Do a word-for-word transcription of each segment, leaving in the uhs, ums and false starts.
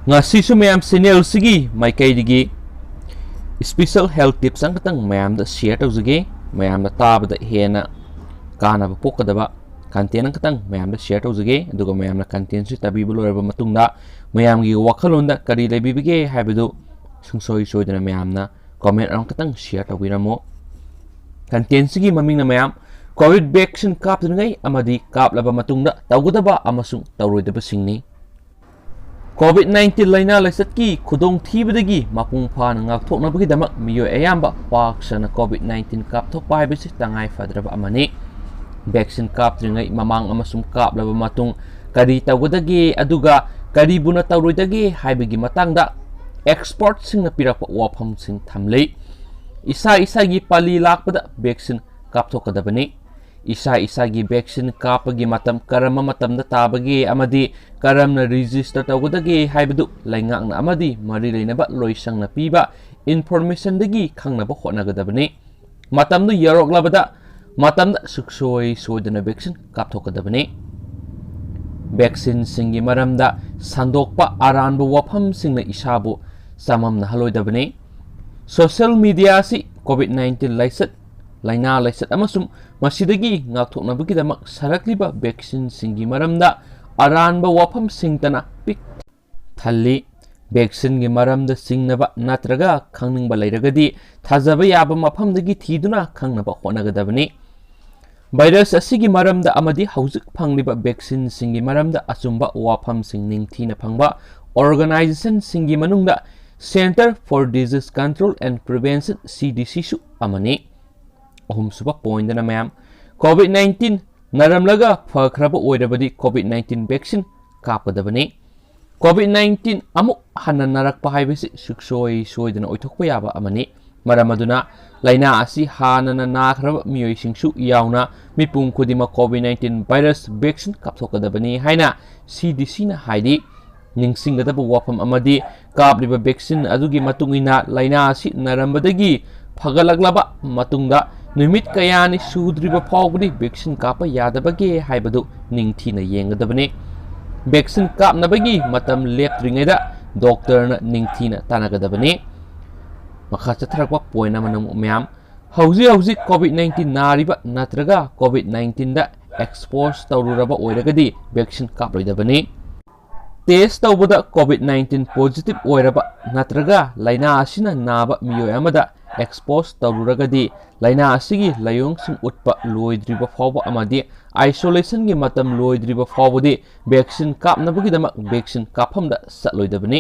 ꯉꯁꯤꯁꯨ ꯃꯌꯥꯝ channel ꯑꯁꯤꯒꯤ ꯃꯥꯏꯀꯩꯗꯒꯤ special health tips ꯑꯃꯈꯛꯇꯪ ꯃꯌꯥꯝꯗ share ꯇꯧꯖꯒꯦ꯫ ꯃꯌꯥꯝꯅ ꯇꯥꯕꯗ ꯍꯦꯟꯅ ꯀꯥꯟꯅꯕ ꯄꯣꯛꯀꯗꯕ content ꯑꯃꯈꯛꯇꯪ ꯃꯌꯥꯝꯗ share ꯇꯧꯖꯒꯦ꯫ ꯑꯗꯨꯒ ꯃꯌꯥꯝꯅ content ꯑꯁꯤ ꯇꯥꯕꯤꯕ ꯂꯣꯏꯔꯕ ꯃꯇꯨꯡꯗ ꯃꯌꯥꯝꯒꯤ ꯋꯥꯈꯜꯂꯣꯟꯗ ꯀꯔꯤ ꯂꯩꯕꯤꯕꯒꯦ ꯍꯥꯏꯕꯗꯨ ꯁꯨꯡꯁꯣꯏ ꯁꯣꯏꯗꯅ ꯃꯌꯥꯝꯅ comment ꯑꯃꯈꯛꯇꯪ share ꯇꯧꯕꯤꯔꯝꯃꯣ꯫ Content ꯑꯁꯤꯒꯤ ꯃꯃꯤꯡꯅ ꯃꯌꯥꯝ COVID vaccine ꯀꯥꯞꯇ꯭ꯔꯤꯉꯩ ꯑꯃꯗꯤ ꯀꯥꯞꯂꯕ ꯃꯇꯨꯡꯗ ꯇꯧꯒꯗꯕ ꯑꯃꯁꯨꯡ ꯇꯧꯔꯣꯏꯗꯕꯁꯤꯡꯅꯤ꯫ COVID nineteen ꯂꯥꯏꯅꯥ ꯂꯥꯏꯆꯠꯀꯤ ꯈꯨꯗꯣꯡꯊꯤꯕꯗꯒꯤ ꯃꯄꯨꯡ ꯐꯥꯅ ꯉꯥꯛꯊꯣꯛꯅꯕꯒꯤꯗꯃꯛ ꯃꯤꯑꯣꯏ ꯑꯌꯥꯝꯕ ꯄꯥꯛ ꯁꯟꯅ COVID nineteen ꯀꯥꯞꯊꯣꯛꯄ ꯍꯥꯏꯕꯁꯤ ꯇꯉꯥꯏ ꯐꯗ꯭ꯔꯕ ꯑꯃꯅꯤ꯫ Vaccine ꯀꯥꯞꯇ꯭ꯔꯤꯉꯩ ꯃꯃꯥꯡ ꯑꯃꯁꯨꯡ ꯀꯥꯞꯂꯕ ꯃꯇꯨꯡ ꯀꯔꯤ ꯇꯧꯒꯗꯒꯦ, ꯑꯗꯨꯒ ꯀꯔꯤꯕꯨꯅ ꯇꯧꯔꯣꯏꯗꯒꯦ ꯍꯥꯏꯕꯒꯤ ꯃꯇꯥꯡꯗ expertꯁꯤꯡꯅ ꯄꯤꯔꯛꯄ ꯋꯥꯐꯝꯁꯤꯡ ꯊꯝꯂꯤ꯫ ꯏꯁꯥ ꯏꯁꯥꯒꯤ ꯄꯥꯂꯤ ꯂꯥꯛꯄꯗ vaccine ꯀꯥꯞꯊꯣꯛꯀꯗꯕꯅꯤ꯫ ꯏꯁꯥ ꯏꯁꯥꯒꯤ vaccine ꯀꯥꯞꯄꯒꯤ ꯃꯇꯝ ꯀꯔꯝꯕ ꯃꯇꯝꯗ ꯇꯥꯕꯒꯦ ꯑꯃꯗꯤ ꯀꯔꯝꯅ register ꯇꯧꯒꯗꯒꯦ ꯍꯥꯏꯕꯗꯨ ꯂꯩꯉꯥꯛꯅ ꯑꯃꯗꯤ ꯃꯔꯤ ꯂꯩꯅꯕ ꯂꯣꯏꯁꯪꯅ ꯄꯤꯕ informationꯗꯒꯤ ꯈꯪꯅꯕ ꯍꯣꯠꯅꯒꯗꯕꯅꯤ꯫ ꯃꯇꯝꯗꯨ ꯌꯧꯔꯛꯂꯕꯗ ꯃꯇꯝꯗ ꯁꯨꯛꯁꯣꯏ ꯁꯣꯏꯗꯅ vaccine ꯀꯥꯞꯊꯣꯛꯀꯗꯕꯅꯤ꯫ Vaccineꯁꯤꯡꯒꯤ ꯃꯔꯝꯗ ꯁꯟꯗꯣꯛꯄ ꯑꯔꯥꯟꯕ ꯋꯥꯐꯝꯁꯤꯡꯅ ꯏꯁꯥꯕꯨ ꯆꯃꯝꯅꯍꯜꯂꯣꯏꯗꯕꯅꯤ꯫ Social media ꯑꯁꯤ COVID nineteen ꯂꯥꯏꯆꯠ, ꯂꯥꯏꯅꯥ ꯂꯥꯏꯆꯠ ꯑꯃꯁꯨꯡ ꯃꯁꯤꯗꯒꯤ ꯉꯥꯛꯊꯣꯛꯅꯕꯒꯤꯗꯃꯛ ꯁꯥꯔꯛꯂꯤꯕ vaccineꯁꯤꯡꯒꯤ ꯃꯔꯝꯗ ꯑꯔꯥꯟꯕ ꯋꯥꯐꯝꯁꯤꯡꯇꯅ ꯄꯤꯛ ꯊꯜꯂꯤ꯫ Vaccineꯒꯤ ꯃꯔꯝꯗ ꯆꯤꯡꯅꯕ ꯅꯠꯇ꯭ꯔꯒ ꯈꯪꯅꯤꯡꯕ ꯂꯩꯔꯒꯗꯤ ꯊꯥꯖꯕ ꯌꯥꯕ ꯃꯐꯝꯗꯒꯤ ꯊꯤꯗꯨꯅ ꯈꯪꯅꯕ ꯍꯣꯠꯅꯒꯗꯕꯅꯤ꯫ Virus ꯑꯁꯤꯒꯤ ꯃꯔꯝꯗ ꯑꯃꯗꯤ ꯍꯧꯖꯤꯛ ꯐꯪꯂꯤꯕ vaccineꯁꯤꯡꯒꯤ ꯃꯔꯝꯗ ꯑꯆꯨꯝꯕ ꯋꯥꯐꯝꯁꯤꯡ ꯅꯤꯡꯊꯤꯅ ꯐꯪꯕ organizationꯁꯤꯡꯒꯤ ꯃꯅꯨꯡꯗ Centre for Disease Control and Prevention, CDCꯁꯨ ꯑꯃꯅꯤ꯫ ꯑꯍꯨꯝꯁꯨꯕ pointꯇꯅ ꯃꯌꯥꯝ, COVID nineteen ꯅꯥꯔꯝꯂꯒ ꯐꯈ꯭ꯔꯕ ꯑꯣꯏꯔꯕꯗꯤ COVID nineteen vaccine ꯀꯥꯞꯀꯗꯕꯅꯤ꯫ COVID nineteen ꯑꯃꯨꯛ ꯍꯟꯅ ꯅꯥꯔꯛꯄ ꯍꯥꯏꯕꯁꯤ ꯁꯨꯛꯁꯣꯏ ꯁꯣꯏꯗꯅ ꯑꯣꯏꯊꯣꯛꯄ ꯌꯥꯕ ꯑꯃꯅꯤ꯫ ꯃꯔꯝ ꯑꯗꯨꯅ ꯂꯥꯏꯅꯥ ꯑꯁꯤ ꯍꯥꯟꯅꯅ ꯅꯥꯈ꯭ꯔꯕ ꯃꯤꯑꯣꯏꯁꯤꯡꯁꯨ ꯌꯥꯎꯅ ꯃꯤꯄꯨꯝ ꯈꯨꯗꯤꯡꯃꯛ COVID nineteen virus vaccine ꯀꯥꯞꯊꯣꯛꯀꯗꯕꯅꯤ ꯍꯥꯏꯅ CDCꯅ ꯍꯥꯏꯔꯤ꯫ ꯅꯤꯡꯁꯤꯡꯒꯗꯕ ꯋꯥꯐꯝ ꯑꯃꯗꯤ ꯀꯥꯞꯂꯤꯕ vaccine ꯑꯗꯨꯒꯤ ꯃꯇꯨꯡ ꯏꯟꯅ ꯂꯥꯏꯅꯥ ꯑꯁꯤ ꯅꯥꯔꯝꯕꯗꯒꯤ ꯐꯒꯠꯂꯛꯂꯕ ꯃꯇꯨꯡꯗ ꯅꯨꯃꯤꯠ ꯀꯌꯥꯅꯤ ꯁꯨꯗ꯭ꯔꯤꯕ ꯐꯥꯎꯕꯗꯤ vaccine ꯀꯥꯞꯄ ꯌꯥꯗꯕꯒꯦ ꯍꯥꯏꯕꯗꯨ ꯅꯤꯡꯊꯤꯅ ꯌꯦꯡꯒꯗꯕꯅꯤ꯫ Vaccine ꯀꯥꯞꯅꯕꯒꯤ ꯃꯇꯝ ꯂꯦꯞꯇ꯭ꯔꯤꯉꯩꯗ ꯗꯣꯛꯇꯔꯅ ꯅꯤꯡꯊꯤꯅ ꯇꯥꯟꯅꯒꯗꯕꯅꯤ꯫ ꯃꯈꯥ ꯆꯠꯊꯔꯛꯄ ꯄꯣꯏꯟ ꯑꯃꯅ ꯑꯃꯨꯛ ꯃꯌꯥꯝ, ꯍꯧꯖꯤꯛ ꯍꯧꯖꯤꯛ ꯀꯣꯚꯤꯗ ꯅꯥꯏꯟꯇꯤꯟ ꯅꯥꯔꯤꯕ ꯅꯠꯇ꯭ꯔꯒ ꯀꯣꯚꯤꯗ ꯅꯥꯏꯟꯇꯤꯟꯗ ꯑꯦꯛꯁꯄꯣꯖ ꯇꯧꯔꯨꯔꯕ ꯑꯣꯏꯔꯒꯗꯤ ꯚꯦꯛꯁꯤꯟ ꯀꯥꯞꯂꯣꯏꯗꯕꯅꯤ꯫ ꯇꯦꯁ ꯇꯧꯕꯗ ꯀꯣꯚꯤꯗ ꯅꯥꯏꯟꯇꯤꯟ ꯄꯣꯖꯤꯇꯤꯚ ꯑꯣꯏꯔꯕ ꯅꯠꯇ꯭ꯔꯒ ꯂꯥꯏꯅꯥ ꯑꯁꯤꯅ ꯅꯥꯕ ꯃꯤꯑꯣꯏ ꯑꯃꯗ ꯑꯦꯛꯁꯄꯣꯖ ꯇꯧꯔꯨꯔꯒꯗꯤ ꯂꯥꯏꯅꯥ ꯑꯁꯤꯒꯤ ꯂꯥꯏꯑꯣꯡꯁꯤꯡ ꯎꯠꯄ ꯂꯣꯏꯗ꯭ꯔꯤꯕ ꯐꯥꯎꯕ ꯑꯃꯗꯤ ꯑꯥꯏꯁꯣꯂꯦꯁꯟꯒꯤ ꯃꯇꯝ ꯂꯣꯏꯗ꯭ꯔꯤꯕ ꯐꯥꯎꯕꯗꯤ ꯚꯦꯛꯁꯤꯟ ꯀꯥꯞꯅꯕꯒꯤꯗꯃꯛ ꯚꯦꯛꯁꯤꯟ ꯀꯥꯞꯐꯝꯗ ꯆꯠꯂꯣꯏꯗꯕꯅꯤ꯫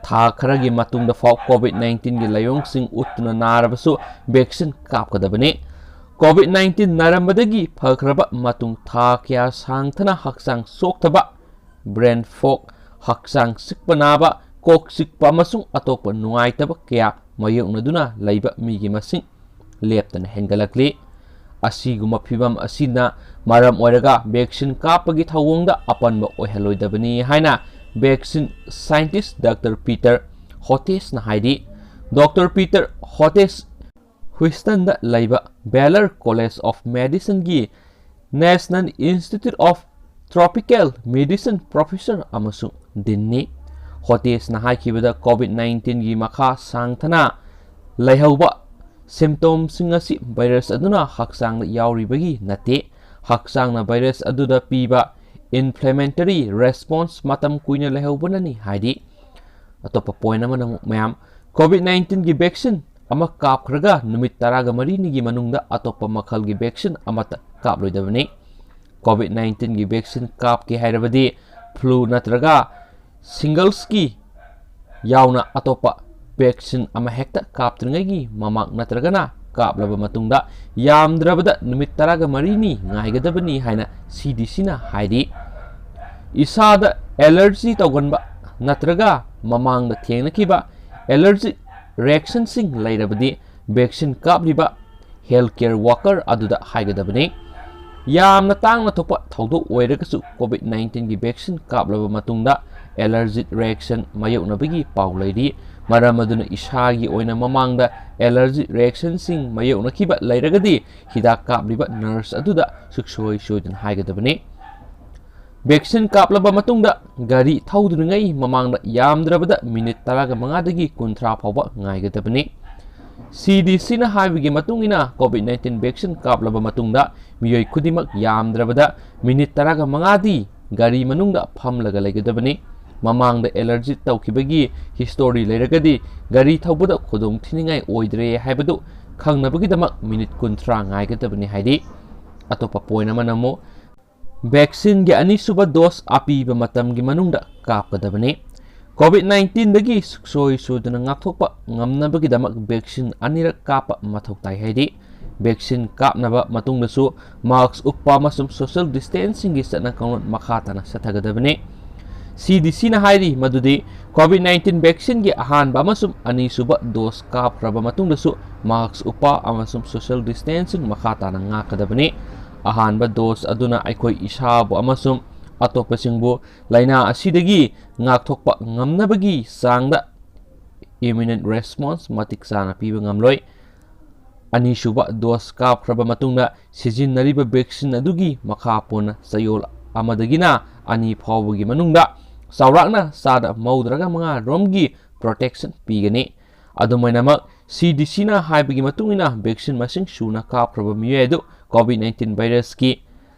ꯊꯥ ꯈꯔꯒꯤ ꯃꯇꯨꯡꯗ ꯐꯥꯎ ꯀꯣꯚꯤꯗ ꯅꯥꯏꯟꯇꯤꯟꯒꯤ ꯂꯥꯏꯑꯣꯡꯁꯤꯡ ꯎꯠꯇꯨꯅ ꯅꯥꯔꯕꯁꯨ ꯚꯦꯛꯁꯤꯟ ꯀꯥꯞꯀꯗꯕꯅꯤ꯫ ꯀꯣꯚꯤꯗ ꯅꯥꯏꯟꯇꯤꯟ ꯅꯥꯔꯝꯕꯗꯒꯤ ꯐꯈ꯭ꯔꯕ ꯃꯇꯨꯡ ꯊꯥ ꯀꯌꯥ ꯁꯥꯡꯊꯅ ꯍꯛꯆꯥꯡ ꯁꯣꯛꯊꯕ, ꯕ꯭ꯔꯦꯟ ꯐꯣꯒ, ꯍꯛꯆꯥꯡ ꯆꯤꯛꯄ ꯅꯥꯕ, ꯀꯣꯛ ꯆꯤꯛꯄ ꯑꯃꯁꯨꯡ ꯑꯇꯣꯞꯄ ꯅꯨꯡꯉꯥꯏꯇꯕ ꯀꯌꯥ ꯃꯥꯌꯣꯛꯅꯗꯨꯅ ꯂꯩꯕ ꯃꯤꯒꯤ ꯃꯁꯤꯡ ꯂꯦꯞꯇꯅ ꯍꯦꯟꯒꯠꯂꯛꯂꯤ꯫ ꯑꯁꯤꯒꯨꯝꯕ ꯐꯤꯚꯝ ꯑꯁꯤꯅ ꯃꯔꯝ ꯑꯣꯏꯔꯒ ꯚꯦꯛꯁꯤꯟ ꯀꯥꯞꯄꯒꯤ ꯊꯧꯑꯣꯡꯗ ꯑꯄꯟꯕ ꯑꯣꯏꯍꯜꯂꯣꯏꯗꯕꯅꯤ ꯍꯥꯏꯅ ꯚꯦꯛꯁꯤꯟ ꯁꯥꯏꯟꯇꯤꯁ ꯗꯥꯛꯇꯔ ꯄꯤꯇꯔ ꯍꯣꯇꯦꯁꯅ ꯍꯥꯏꯔꯤ꯫ ꯗꯥꯛꯇꯔ ꯄꯤꯇꯔ ꯍꯣꯇꯦꯁ ꯍ꯭ꯌꯨꯁꯇꯟꯗ ꯂꯩꯕ ꯕꯦꯂꯔ ꯀꯣꯂꯦꯖ ꯑꯣꯐ ꯃꯦꯗꯤꯁꯟꯒꯤ national institute of tropical medicine professor ꯑꯃꯁꯨꯡ ꯗꯤꯟꯅꯤ꯫ ꯍꯣꯇꯦꯁꯅ ꯍꯥꯏꯈꯤꯕꯗ ꯀꯣꯚꯤꯗ ꯅꯥꯏꯟꯇꯤꯟꯒꯤ ꯃꯈꯥ ꯁꯥꯡꯊꯅ ꯂꯩꯍꯧꯕ ꯁꯤꯝꯇꯣꯝꯁꯤꯡ ꯑꯁꯤ ꯚꯥꯏꯔꯁ ꯑꯗꯨꯅ ꯍꯛꯆꯥꯡꯗ ꯌꯥꯎꯔꯤꯕꯒꯤ ꯅꯠꯇꯦ꯫ ꯍꯛꯆꯥꯡꯅ ꯚꯥꯏꯔꯁ ꯑꯗꯨꯗ ꯄꯤꯕ ꯏꯟꯐ꯭ꯂꯦꯃꯦꯇꯔꯤ ꯔꯦꯁꯄꯣꯟꯁ ꯃꯇꯝ ꯀꯨꯏꯅ ꯂꯩꯍꯧꯕꯅꯅꯤ ꯍꯥꯏꯔꯤ꯫ ꯑꯇꯣꯞꯄ ꯄꯣꯏꯟ ꯑꯃꯅ ꯑꯃꯨꯛ ꯃꯌꯥꯝ, ꯀꯣꯚꯤꯗ ꯅꯥꯏꯟꯇꯤꯟꯒꯤ ꯚꯦꯛꯁꯤꯟ ꯑꯃ ꯀꯥꯞꯈ꯭ꯔꯒ ꯅꯨꯃꯤꯠ ꯇꯔꯥꯒ ꯃꯔꯤꯅꯤꯒꯤ ꯃꯅꯨꯡꯗ ꯑꯇꯣꯞꯄ ꯃꯈꯜꯒꯤ ꯚꯦꯛꯁꯤꯟ ꯑꯃꯠꯇ ꯀꯥꯞꯂꯣꯏꯗꯕꯅꯤ꯫ ꯀꯣꯚꯤꯗ ꯅꯥꯏꯟꯇꯤꯟꯒꯤ ꯚꯦꯛꯁꯤꯟ ꯀꯥꯞꯀꯦ ꯍꯥꯏꯔꯕꯗꯤ ꯐ꯭ꯂꯨ ꯅꯠꯇ꯭ꯔꯒ ꯁꯤꯡꯒꯜꯁꯀꯤ ꯌꯥꯎꯅ ꯑꯇꯣꯞꯄ ꯚꯦꯛꯁꯤꯟ ꯑꯃꯍꯦꯛꯇ ꯀꯥꯞꯇ꯭ꯔꯤꯉꯩꯒꯤ ꯃꯃꯥꯡ ꯅꯠꯇ꯭ꯔꯒꯅ ꯀꯥꯞꯂꯕ ꯃꯇꯨꯡꯗ ꯌꯥꯝꯗ꯭ꯔꯕꯗ ꯅꯨꯃꯤꯠ ꯇꯔꯥꯒ ꯃꯔꯤꯅꯤ ꯉꯥꯏꯒꯗꯕꯅꯤ ꯍꯥꯏꯅ ꯁꯤ ꯗꯤ ꯁꯤꯅ ꯍꯥꯏꯔꯤ꯫ ꯏꯁꯥꯗ ꯑꯦꯂꯔꯖꯤ ꯇꯧꯒꯟꯕ ꯅꯠꯇ꯭ꯔꯒ ꯃꯃꯥꯡꯗ ꯊꯦꯡꯅꯈꯤꯕ ꯑꯦꯂꯔꯖꯤꯛ ꯔꯤꯑꯦꯛꯁꯟꯁꯤꯡ ꯂꯩꯔꯕꯗꯤ ꯚꯦꯛꯁꯤꯟ ꯀꯥꯞꯂꯤꯕ ꯍꯦꯜꯊ ꯀꯦꯌꯔ ꯋꯥꯀꯔ ꯑꯗꯨꯗ ꯍꯥꯏꯒꯗꯕꯅꯤ꯫ ꯌꯥꯝꯅ ꯇꯥꯡꯅ ꯊꯣꯛꯄ ꯊꯧꯗꯣꯛ ꯑꯣꯏꯔꯒꯁꯨ ꯀꯣꯚꯤꯗ ꯅꯥꯏꯟꯇꯤꯟꯒꯤ ꯚꯦꯛꯁꯤꯟ ꯀꯥꯞꯂꯕ ꯃꯇꯨꯡꯗ ꯑꯦꯂꯔꯖꯤꯛ ꯔꯤꯑꯦꯛꯁꯟ ꯃꯥꯌꯣꯛꯅꯕꯒꯤ ꯄꯥꯎ ꯂꯩꯔꯤ꯫ ꯃꯔꯝ ꯑꯗꯨꯅ ꯏꯁꯥꯒꯤ ꯑꯣꯏꯅ ꯃꯃꯥꯡꯗ ꯑꯦꯂꯔꯖꯤꯛ ꯔꯤꯑꯦꯛꯁꯟꯁꯤꯡ ꯃꯥꯌꯣꯛꯅꯈꯤꯕ ꯂꯩꯔꯒꯗꯤ ꯍꯤꯗꯥꯛ ꯀꯥꯞꯂꯤꯕ ꯅꯔꯁ ꯑꯗꯨꯗ ꯁꯨꯡꯁꯣꯏ ꯁꯣꯏꯗꯅ ꯍꯥꯏꯒꯗꯕꯅꯤ꯫ ꯚꯦꯛꯁꯤꯟ ꯀꯥꯞꯂꯕ ꯃꯇꯨꯡꯗ ꯒꯥꯔꯤ ꯊꯧꯗ꯭ꯔꯤꯉꯩ ꯃꯃꯥꯡꯗ ꯌꯥꯝꯗ꯭ꯔꯕꯗ ꯃꯤꯅꯤꯠ ꯇꯔꯥꯒ ꯃꯉꯥꯗꯒꯤ ꯀꯨꯟꯊ꯭ꯔꯥ ꯐꯥꯎꯕ ꯉꯥꯏꯒꯗꯕꯅꯤ꯫ ꯁꯤ ꯗꯤ ꯁꯤꯅ ꯍꯥꯏꯕꯒꯤ ꯃꯇꯨꯡ ꯏꯟꯅ, COVID nineteen ꯚꯦꯛꯁꯤꯟ ꯀꯥꯞꯂꯕ ꯃꯇꯨꯡꯗ ꯃꯤꯑꯣꯏ ꯈꯨꯗꯤꯡꯃꯛ ꯌꯥꯝꯗ꯭ꯔꯕꯗ ꯃꯤꯅꯤꯠ ꯇꯔꯥꯒ ꯃꯉꯥꯗꯤ ꯒꯥꯔꯤ ꯃꯅꯨꯡꯗ ꯐꯝꯂꯒ ꯂꯩꯒꯗꯕꯅꯤ꯫ ꯃꯃꯥꯡꯗ ꯑꯦꯂꯔꯖꯤ ꯇꯧꯈꯤꯕꯒꯤ ꯍꯤꯁꯇꯣꯔꯤ ꯂꯩꯔꯒꯗꯤ ꯒꯥꯔꯤ ꯊꯧꯕꯗ ꯈꯨꯗꯣꯡ ꯊꯤꯅꯤꯡꯉꯥꯏ ꯑꯣꯏꯗ꯭ꯔꯦ ꯍꯥꯏꯕꯗꯨ ꯈꯪꯅꯕꯒꯤꯗꯃꯛ ꯃꯤꯅꯤꯠ ꯀꯨꯟꯊ꯭ꯔꯥ ꯉꯥꯏꯒꯗꯕꯅꯤ ꯍꯥꯏꯔꯤ꯫ ꯑꯇꯣꯞꯄ ꯄꯣꯏꯟ ꯑꯃꯅ ꯑꯃꯨꯛ, ꯚꯦꯛꯁꯤꯟꯒꯤ ꯑꯅꯤꯁꯨꯕ ꯗꯣꯁ ꯑꯄꯤꯕ ꯃꯇꯝꯒꯤ ꯃꯅꯨꯡꯗ ꯀꯥꯞꯀꯗꯕꯅꯤ꯫ COVID nineteenꯗꯒꯤ ꯁꯨꯛꯁꯣꯏ ꯁꯣꯏꯗꯅ ꯉꯥꯛꯊꯣꯛꯄ ꯉꯝꯅꯕꯒꯤꯗꯃꯛ ꯚꯦꯛꯁꯤꯟ ꯑꯅꯤꯔꯛ ꯀꯥꯞꯄ ꯃꯊꯧ ꯇꯥꯏ ꯍꯥꯏꯔꯤ꯫ ꯚꯦꯛꯁꯤꯟ ꯀꯥꯞꯅꯕ ꯃꯇꯨꯡꯗꯁꯨ ꯃꯥꯁꯛ ꯎꯞꯄ ꯑꯃꯁꯨꯡ ꯁꯣꯁꯤꯌꯦꯜ ꯗꯤꯁꯇꯦꯟꯁꯤꯡꯒꯤ ꯆꯠꯅ ꯀꯥꯡꯂꯣꯟ ꯃꯈꯥ ꯇꯥꯅ ꯆꯠꯊꯒꯗꯕꯅꯤ꯫ ꯁꯤ ꯗꯤ ꯁꯤꯅ ꯍꯥꯏꯔꯤ ꯃꯗꯨꯗꯤ COVID nineteen ꯚꯦꯛꯁꯤꯟꯒꯤ ꯑꯍꯥꯟꯕ ꯑꯃꯁꯨꯡ ꯑꯅꯤꯁꯨꯕ ꯗꯣꯁ ꯀꯥꯞꯈ꯭ꯔꯕ ꯃꯇꯨꯡꯗꯁꯨ ꯃꯥꯁꯛ ꯎꯞꯄ ꯑꯃꯁꯨꯡ ꯁꯣꯁꯤꯌꯦꯜ ꯗꯤꯁꯇꯦꯟꯁꯤꯡ ꯃꯈꯥ ꯇꯥꯅ ꯉꯥꯛꯀꯗꯕꯅꯤ꯫ ꯑꯍꯥꯟꯕ ꯗꯣꯁ ꯑꯗꯨꯅ ꯑꯩꯈꯣꯏ ꯏꯁꯥꯕꯨ ꯑꯃꯁꯨꯡ ꯑꯇꯣꯞꯄꯁꯤꯡꯕꯨ ꯂꯥꯏꯅꯥ ꯑꯁꯤꯗꯒꯤ ꯉꯥꯛꯊꯣꯛꯄ ꯉꯝꯅꯕꯒꯤ ꯆꯥꯡꯗ ꯏꯝꯃ꯭ꯌꯨꯟ ꯔꯦꯁꯄꯣꯟꯁ ꯃꯇꯤꯛ ꯆꯥꯅ ꯄꯤꯕ ꯉꯝꯂꯣꯏ꯫ ꯑꯅꯤꯁꯨꯕ ꯗꯣꯁ ꯀꯥꯞꯈ꯭ꯔꯕ ꯃꯇꯨꯡꯗ ꯁꯤꯖꯤꯟꯅꯔꯤꯕ ꯚꯦꯛꯁꯤꯟ ꯑꯗꯨꯒꯤ ꯃꯈꯥ ꯄꯣꯟꯅ ꯆꯌꯣꯜ ꯑꯃꯗꯒꯤꯅ ꯑꯅꯤ ꯐꯥꯎꯕꯒꯤ ꯃꯅꯨꯡꯗ ꯆꯥꯎꯔꯥꯛꯅ ꯆꯥꯗ ꯃꯧꯗ꯭ꯔꯥꯒ ꯃꯉꯥ ꯔꯣꯝꯒꯤ ꯄ꯭ꯔꯣꯇꯦꯛꯁꯟ ꯄꯤꯒꯅꯤ꯫ ꯑꯗꯨꯝ ꯑꯣꯏꯅꯃꯛ, ꯁꯤ ꯗꯤ ꯁꯤꯅ ꯍꯥꯏꯕꯒꯤ ꯃꯇꯨꯡ ꯏꯟꯅ, ꯚꯦꯛꯁꯤꯟ ꯃꯁꯤꯡ ꯁꯨꯅ ꯀꯥꯞꯈ꯭ꯔꯕ ꯃꯤꯑꯣꯏ ꯑꯗꯨ COVID nineteen ꯚꯥꯏꯔꯁꯀꯤ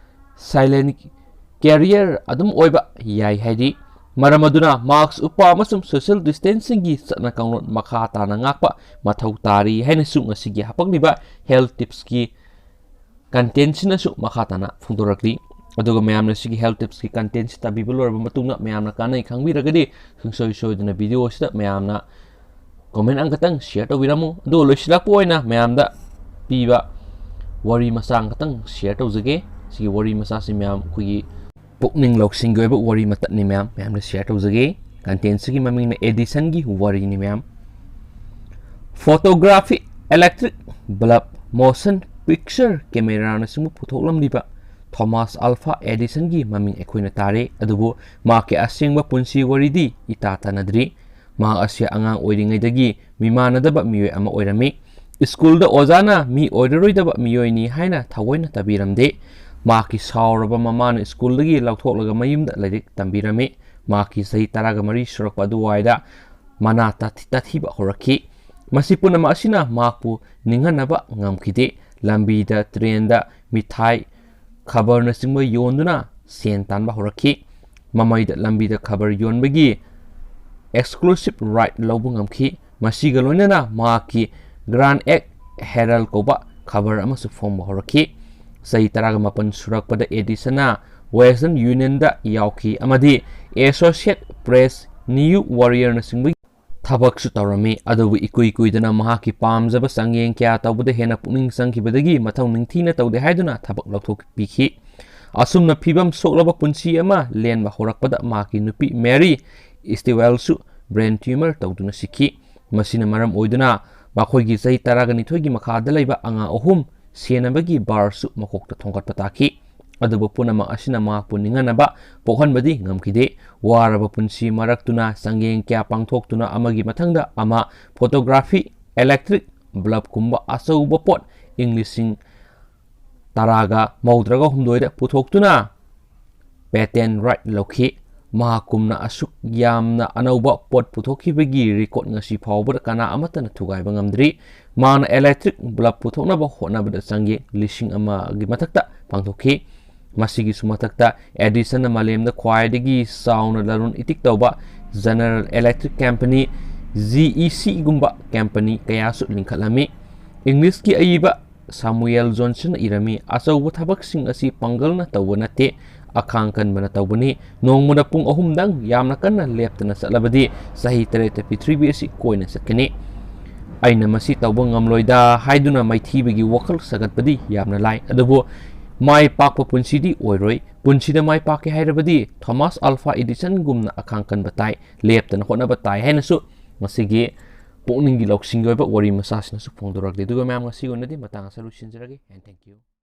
ꯁꯥꯏꯂꯦꯟ ꯀꯦꯔꯤꯌꯔ ꯑꯗꯨꯝ ꯑꯣꯏꯕ ꯌꯥꯏ ꯍꯥꯏꯔꯤ꯫ ꯃꯔꯝ ꯑꯗꯨꯅ ꯃꯥꯁꯛ ꯎꯞꯄ ꯑꯃꯁꯨꯡ ꯁꯣꯁꯤꯌꯦꯜ ꯗꯤꯁꯇꯦꯟꯁꯤꯡꯒꯤ ꯆꯠꯅ ꯀꯥꯡꯂꯣꯟ ꯃꯈꯥ ꯇꯥꯅ ꯉꯥꯛꯄ ꯃꯊꯧ ꯇꯥꯔꯤ ꯍꯥꯏꯅꯁꯨ ꯉꯁꯤꯒꯤ ꯍꯥꯄꯛꯂꯤꯕ ꯍꯦꯜꯊ ꯇꯤꯞꯁꯀꯤ ꯀꯟꯇꯦꯟꯁꯤꯅꯁꯨ ꯃꯈꯥ ꯇꯥꯅ ꯐꯣꯡꯗꯣꯔꯛꯂꯤ꯫ ꯑꯗꯨꯒ ꯃꯌꯥꯝꯅ ꯁꯤꯒꯤ ꯍꯦꯜꯊ ꯇꯤꯞꯁꯀꯤ ꯀꯟꯇꯦꯟꯁꯤ ꯇꯥꯕꯤꯕ ꯂꯣꯏꯔꯕ ꯃꯇꯨꯡꯗ ꯃꯌꯥꯝꯅ ꯀꯥꯟꯅꯩ ꯈꯪꯕꯤꯔꯒꯗꯤ ꯁꯨꯡꯁꯣꯏ ꯁꯣꯏꯗꯅ ꯚꯤꯗꯤꯑꯣ ꯑꯁꯤꯗ ꯃꯌꯥꯝꯅ ꯀꯣꯃꯦꯟ ꯑꯃꯈꯛꯇꯪ ꯁꯤꯌꯔ ꯇꯧꯕꯤꯔꯝꯃꯨ꯫ ꯑꯗꯨꯒ ꯂꯣꯏꯁꯤꯜꯂꯛꯄ ꯑꯣꯏꯅ ꯃꯌꯥꯝꯗ ꯄꯤꯕ ꯋꯥꯔꯤ ꯃꯆꯥ ꯑꯃꯈꯛꯇꯪ ꯁꯤꯌꯔ ꯇꯧꯖꯒꯦ꯫ ꯁꯤꯒꯤ ꯋꯥꯔꯤ ꯃꯆꯥꯁꯤ ꯃꯌꯥꯝ ꯑꯩꯈꯣꯏꯒꯤ ꯄꯨꯛꯅꯤꯡ ꯂꯧꯁꯤꯡꯒꯤ ꯑꯣꯏꯕ ꯋꯥꯔꯤ ꯃꯇꯠꯅꯤ ꯃꯌꯥꯝ, ꯃꯌꯥꯝꯗ ꯁꯤꯌꯔ ꯇꯧꯖꯒꯦ꯫ ꯀꯟꯇꯦꯟꯁꯤꯒꯤ ꯃꯃꯤꯡꯅ ꯑꯦꯗꯤꯁꯟꯒꯤ ꯋꯥꯔꯤꯅꯤ ꯃꯌꯥꯝ꯫ Photography, electric bulb, motion picture ꯀꯦꯃꯦꯔꯥꯅꯆꯤꯡꯕ ꯄꯨꯊꯣꯛꯂꯝꯂꯤꯕ ꯊꯣꯃꯥꯁ ꯑꯜꯐꯥ ꯑꯦꯗꯤꯁꯟꯒꯤ ꯃꯃꯤꯡ ꯑꯩꯈꯣꯏꯅ ꯇꯥꯔꯦ꯫ ꯑꯗꯨꯕꯨ ꯃꯍꯥꯛꯀꯤ ꯑꯁꯦꯡꯕ ꯄꯨꯟꯁꯤ ꯋꯥꯔꯤꯗꯤ ꯏꯇꯥ ꯇꯥꯟꯅꯗ꯭ꯔꯤ꯫ ꯃꯍꯥꯛ ꯑꯁꯤ ꯑꯉꯥꯡ ꯑꯣꯏꯔꯤꯉꯩꯗꯒꯤ ꯃꯤꯃꯥꯟꯅꯗꯕ ꯃꯤꯑꯣꯏ ꯑꯃ ꯑꯣꯏꯔꯝꯃꯤ꯫ ꯁ꯭ꯀꯨꯜꯗ ꯑꯣꯖꯥꯅ ꯃꯤ ꯑꯣꯏꯔꯔꯣꯏꯗꯕ ꯃꯤꯑꯣꯏꯅꯤ ꯍꯥꯏꯅ ꯊꯑꯣꯏꯅ ꯇꯥꯕꯤꯔꯝꯗꯦ꯫ ꯃꯍꯥꯛꯀꯤ ꯁꯥꯎꯔꯕ ꯃꯃꯥꯅ ꯁ꯭ꯀꯨꯜꯗꯒꯤ ꯂꯧꯊꯣꯛꯂꯒ ꯃꯌꯨꯝꯗ ꯂꯥꯏꯔꯤꯛ ꯇꯝꯕꯤꯔꯝꯃꯤ꯫ ꯃꯍꯥꯛꯀꯤ ꯆꯍꯤ ꯇꯔꯥꯒ ꯃꯔꯤ ꯁꯨꯔꯛꯄ ꯑꯗꯨꯋꯥꯏꯗ ꯃꯅꯥ ꯇꯥꯊꯤ-, ꯇꯥꯊꯤꯕ ꯍꯧꯔꯛꯈꯤ꯫ ꯃꯁꯤ ꯄꯨꯝꯅꯃꯛ ꯑꯁꯤꯅ ꯃꯍꯥꯛꯄꯨ ꯅꯤꯡꯍꯟꯅꯕ ꯉꯝꯈꯤꯗꯦ꯫ ꯂꯝꯕꯤꯗ, ꯇ꯭ꯔꯦꯟꯗ, ꯃꯤꯊꯥꯏ, ꯈꯕꯔꯅꯆꯤꯡꯕ ꯌꯣꯟꯗꯨꯅ ꯁꯦꯟ ꯇꯥꯟꯕ ꯍꯧꯔꯛꯈꯤ꯫ ꯃꯃꯩꯗ ꯂꯝꯕꯤꯗ ꯈꯕꯔ ꯌꯣꯟꯕꯒꯤ exclusive right ꯂꯧꯕ ꯉꯝꯈꯤ꯫ ꯃꯁꯤꯒ ꯂꯣꯏꯅꯅ ꯃꯍꯥꯛꯀꯤ Grand Act Herald ꯀꯧꯕ ꯈꯕꯔ ꯑꯃꯁꯨ ꯐꯣꯡꯕ ꯍꯧꯔꯛꯈꯤ꯫ ꯆꯍꯤ ꯇꯔꯥꯒ ꯃꯥꯄꯟ ꯁꯨꯔꯛꯄꯗ ꯑꯦꯗꯤꯁꯟꯅ Western Unionꯗ ꯌꯥꯎꯈꯤ ꯑꯃꯗꯤ Associated Press, New Warriorꯅꯆꯤꯡꯕꯒꯤ ꯊꯕꯛꯁꯨ ꯇꯧꯔꯝꯃꯤ꯫ ꯑꯗꯨꯕꯨ ꯏꯀꯨꯏ ꯀꯨꯏꯗꯅ ꯃꯍꯥꯛꯀꯤ ꯄꯥꯝꯖꯕ ꯆꯥꯡꯌꯦꯡ ꯀꯌꯥ ꯇꯧꯕꯗ ꯍꯦꯟꯅ ꯄꯨꯛꯅꯤꯡ ꯆꯪꯈꯤꯕꯗꯒꯤ ꯃꯊꯧ ꯅꯤꯡꯊꯤꯅ ꯇꯧꯗꯦ ꯍꯥꯏꯗꯨꯅ ꯊꯕꯛ ꯂꯧꯊꯣꯛꯄꯤꯈꯤ꯫ ꯑꯁꯨꯝꯅ ꯐꯤꯕꯝ ꯁꯣꯛꯂꯕ ꯄꯨꯟꯁꯤ ꯑꯃ ꯂꯦꯟꯕ ꯍꯧꯔꯛꯄꯗ ꯃꯍꯥꯛꯀꯤ ꯅꯨꯄꯤ ꯃꯦꯔꯤ ꯁ꯭ꯇꯤꯋꯦꯜꯁꯨ brain tumor ꯇꯧꯗꯨꯅ ꯁꯤꯈꯤ꯫ ꯃꯁꯤꯅ ꯃꯔꯝ ꯑꯣꯏꯗꯨꯅ ꯃꯈꯣꯏꯒꯤ ꯆꯍꯤ ꯇꯔꯥꯒ ꯅꯤꯊꯣꯏꯒꯤ ꯃꯈꯥꯗ ꯂꯩꯕ ꯑꯉꯥꯡ ꯑꯍꯨꯝ ꯁꯦꯟꯅꯕꯒꯤ ꯚꯥꯔꯁꯨ ꯃꯀꯣꯛꯇ ꯊꯣꯡꯒꯠꯄ ꯇꯥꯈꯤ꯫ ꯑꯗꯨꯕꯨ ꯄꯨꯝꯅꯃꯛ ꯑꯁꯤꯅ ꯃꯍꯥꯛꯄꯨ ꯅꯤꯡꯍꯟꯅꯕ ꯄꯣꯛꯍꯟꯕꯗꯤ ꯉꯝꯈꯤꯗꯦ꯫ ꯋꯥꯔꯕ ꯄꯨꯟꯁꯤ ꯃꯔꯛꯇꯨꯅ ꯆꯥꯡꯌꯦꯡ ꯀꯌꯥ ꯄꯥꯡꯊꯣꯛꯇꯨꯅ ꯑꯃꯒꯤ ꯃꯊꯪꯗ ꯑꯃ photography, electric bulbꯀꯨꯝꯕ ꯑꯆꯧꯕ ꯄꯣꯠ ꯏꯪ ꯂꯤꯁꯤꯡ ꯇꯔꯥꯒ ꯃꯧꯗ꯭ꯔꯥꯒ ꯍꯨꯝꯗꯣꯏꯗ ꯄꯨꯊꯣꯛꯇꯨꯅ patent right ꯂꯧꯈꯤ꯫ ꯃꯍꯥꯛꯀꯨꯝꯅ ꯑꯁꯨꯛ ꯌꯥꯝꯅ ꯑꯅꯧꯕ ꯄꯣꯠ ꯄꯨꯊꯣꯛꯈꯤꯕꯒꯤ record ꯉꯁꯤ ꯐꯥꯎꯕꯗ ꯀꯅꯥ ꯑꯃꯠꯇꯅ ꯊꯨꯒꯥꯏꯕ ꯉꯝꯗ꯭ꯔꯤ꯫ ꯃꯍꯥꯛꯅ electric bulb ꯄꯨꯊꯣꯛꯅꯕ ꯍꯣꯠꯅꯕꯗ ꯆꯥꯡꯌꯦꯡ ꯂꯤꯁꯤꯡ ꯑꯃꯒꯤ ꯃꯊꯛꯇ ꯄꯥꯡꯊꯣꯛꯈꯤ꯫ ꯃꯁꯤꯒꯤꯁꯨ ꯃꯊꯛꯇ ꯑꯦꯗꯤꯁꯟꯅ ꯃꯥꯂꯦꯝꯗ ꯈ꯭ꯋꯥꯏꯗꯒꯤ ꯆꯥꯎꯅ ꯂꯂꯣꯟ ꯏꯇꯤꯛ ꯇꯧꯕ General Electric Company, GECꯒꯨꯝꯕ company ꯀꯌꯥꯁꯨ ꯂꯤꯡꯈꯠꯂꯝꯃꯤ꯫ ꯏꯪꯂꯤꯁꯀꯤ ꯑꯏꯕ ꯁꯥꯃꯨꯑꯦꯜ ꯖꯣꯟꯁꯟꯅ ꯏꯔꯝꯃꯤ, "ꯑꯆꯧꯕ ꯊꯕꯛꯁꯤꯡ ꯑꯁꯤ ꯄꯥꯡꯒꯜꯅ ꯇꯧꯕ ꯅꯠꯇꯦ, ꯑꯈꯥꯡ ꯀꯟꯕꯅ ꯇꯧꯕꯅꯤ꯫ ꯅꯣꯡꯃꯗ ꯄꯨꯡ ꯑꯍꯨꯝꯗꯪ ꯌꯥꯝꯅ ꯀꯟꯅ ꯂꯦꯞꯇꯅ ꯆꯠꯂꯕꯗꯤ ꯆꯍꯤ ꯇꯔꯦꯠꯇ ꯄ꯭ꯔꯤꯊꯤꯕꯤ ꯑꯁꯤ ꯀꯣꯏꯅ ꯆꯠꯀꯅꯤ꯫ ꯑꯩꯅ ꯃꯁꯤ ꯇꯧꯕ ꯉꯝꯂꯣꯏꯗ" ꯍꯥꯏꯗꯨꯅ ꯃꯥꯏꯊꯤꯕꯒꯤ ꯋꯥꯈꯜ ꯁꯥꯒꯠꯄꯗꯤ ꯌꯥꯝꯅ ꯂꯥꯏ, ꯑꯗꯨꯕꯨ ꯃꯥꯏ ꯄꯥꯛꯄ ꯄꯨꯟꯁꯤꯗꯤ ꯑꯣꯏꯔꯣꯏ꯫ ꯄꯨꯟꯁꯤꯗ ꯃꯥꯏ ꯄꯥꯛꯀꯦ ꯍꯥꯏꯔꯕꯗꯤ ꯊꯣꯃꯥꯁ ꯑꯜꯐꯥ ꯑꯦꯗꯤꯁꯟꯒꯨꯝꯅ ꯑꯈꯥꯡ ꯀꯟꯕ ꯇꯥꯏ, ꯂꯦꯞꯇꯅ ꯍꯣꯠꯅꯕ ꯇꯥꯏ ꯍꯥꯏꯅꯁꯨ ꯃꯁꯤꯒꯤ ꯄꯨꯛꯅꯤꯡꯒꯤ ꯂꯧꯁꯤꯡꯒꯤ ꯑꯣꯏꯕ ꯋꯥꯔꯤ ꯃꯆꯥꯁꯤꯅꯁꯨ ꯐꯣꯡꯗꯣꯔꯛꯂꯤ꯫ ꯑꯗꯨꯒ ꯃꯌꯥꯝ, ꯉꯁꯤꯒꯤ ꯑꯣꯏꯅꯗꯤ ꯃꯇꯥꯡ ꯑꯁꯤꯗ ꯂꯣꯏꯁꯤꯟꯖꯔꯒꯦ, and thank you꯫